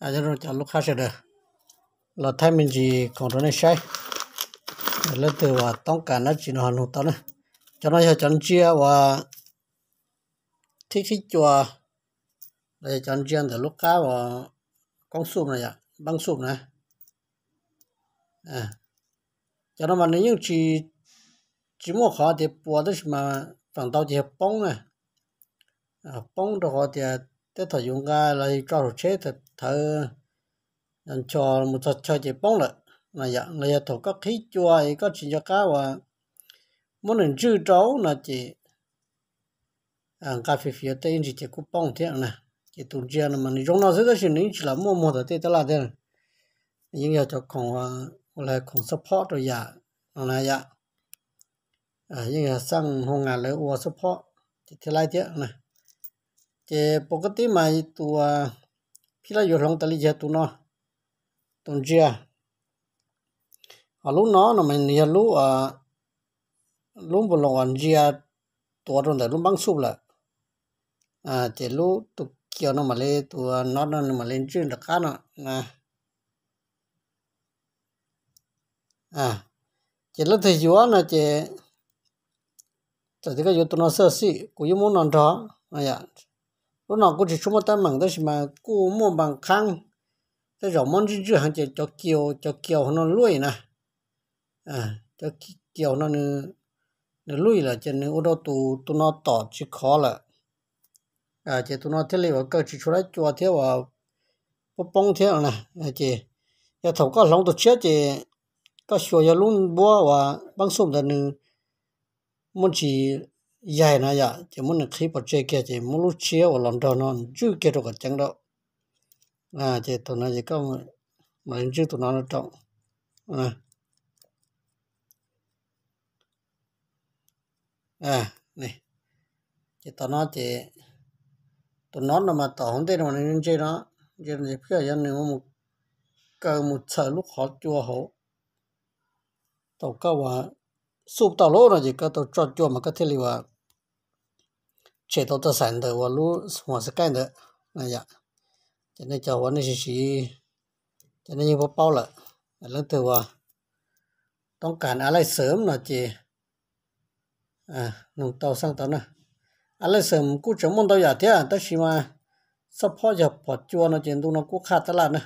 Nyob zoo cov lub qab sawv daws, los thaij me ntsis khoom rau nej saib. Leej twg uas toob kas dab tsi no ho nug tau na. Cov no yog cov ntsia uas thib qhib cua, los yog cov ntsia ntawm lub qab uas koob xuj no yom, npaab xuj na. Cov no mas nws yeej tsis, tsis muaj qhov tias puas tab sis mas feem ntau ces yog poob na. Poob rau qhov tias tej thaum yus nqa los yus tso hauv tsheb thawv nchos mus txog chaw ces poob lawm. Los yog thaum koj qhib cua es koj tsis nco qab uas muab nws ntswj rau no ces nqa fiv fiav tej ib ntsis ces kuj poob thiab na. Ces tus ntsia no mas nws zoo no xwb tab sis nws yeej tsis lam muaj muag tom tej tab laj thiab. Nws yeej yog cov khoom, ua li khoom support rau yam no na yom. Yeej yog xaj hoo nas lawv ua support ces thiaj laib thiab na. Ces pov kab tib mas tus phij laj yuav hloov tas li yog tus no, tus ntsia. Ho lub no no mas nws yog lub, lub npu loos uas ntsia tuav rau ntawm lub npaab xuj lawm. Ces lub tus kiaus no mam li, tus no no nws mam li ntswj nram qab no na. Ces leej twg yuav no ces txawm tias koj yuav tus no xwb xij kuv yeej muab no nrog. Lub no kuj tsis tshua muaj teeb meem tab sis mas kuj muaj npas qhaab. Tej zaum muab ntswj ntswj heev ces cov kiaus, cov kiaus no luj na. Cov kiaus no nws luj lawm ces nws ua rau tus, tus no tom tsis khov lawm. Ces tus no thiaj li uas kaw tsis tshua dab cua thiab uas poob poob thiab na. Ces yog thaum koj hloov tus tshiab ces koj xyuas yog lub npuab uas npaab xuj ntawd nws muaj ntsis yaig na yom, ces muab nws qhib pov tseg kiag ces muab lub tshiab uas los nrog no ntswj kiag rau kom ceev rau. Ces tus no ces koj mam li ntswj tus no rau. Ces tom no ces tus no no mas tom hauv ntej no mas nws ntse no, ntse no ces pheej yog nws mus kaw mus txhawm lub qhov cua hauv. Thaum koj uas xuj tau lawm no ces koj tau tso cua mas koj thiaj li uas tshem tau txoj xaim ntawm uas lub huam xav kaij ntawd na yom. Ces nej cov uas nej siv siv ces nej yeej paub paub lawm. Leej twg uas toob kas a laij xeem no ces nug tau xaj tau na. A laij xeem kuj tseem muaj ntau yam thiab tab sis mas xab phob yog phom cua no ces ntu no kuj qhaj tab laj na.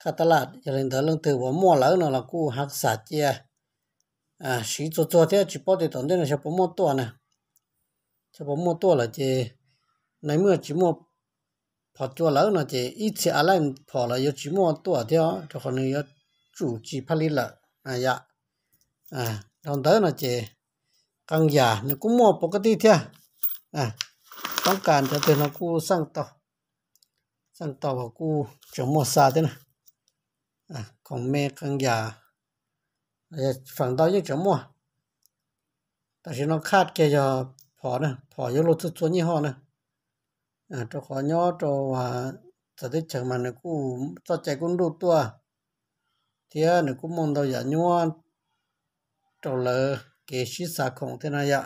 Qhaj tab laj, yog li ntawd leej twg uas muaj lawm no los kuj hav xav cia siv txuag txuag thiab tsis paub tias tom ntej no xyov puas muaj tuaj na. Xyov puas muaj tuaj lawm ces nais muaj tsis muaj phom cua lawm no ces ib txhia a laij phom los yuav tsis muaj tuaj thiab rau qhov nws yuav tsum tsis phaj li lawm na yom. Dhau ntawd no ces qee yam nws kuj muaj pov kab tib thiab. Toob kas cov twg no kuj xaj tau, xaj tau uas kuj tseem muaj xa thiab na. Khoom me qee yam, feem ntau yeej tseem muaj. Tam sim no qhaj kiag yog phom na, phom yuav luag txhua txhua nyiaj hoj na. Rau qhov nyob rau txawv teb chaws mas nws kuj txoj cai kuj nruj tuaj thiab nws kuj muaj ntau yam nyuaj rau lawv kev sib xa khoom thiab na yom.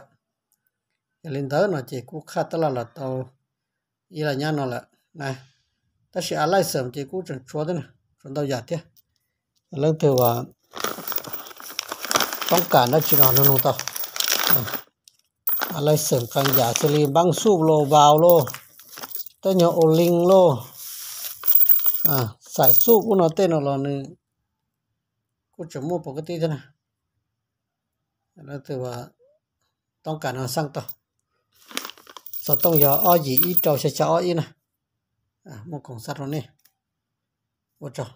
Yog li ntawd no ces kuj qhaj tab laj los tau ib laj nyab no lawm na. Tab sis a laij xeem ces kuj tseem tshuav thiab, tshuav ntau yam thiab. Leej twg uas toob kas dab tsi no nug nug tau. A laij xeem qee yam xws li npaab xuj los, vaus los, tej nyuag o lin los, xaim xuj ub no tej no los nws kuj tseem muaj pov kab tib thiab na. Leej twg uas toob kas no xaj tau. Xov tooj yog ob yim ib rau xya xya ob ib na. Muaj khoom xa rau nej. Ua tsaug.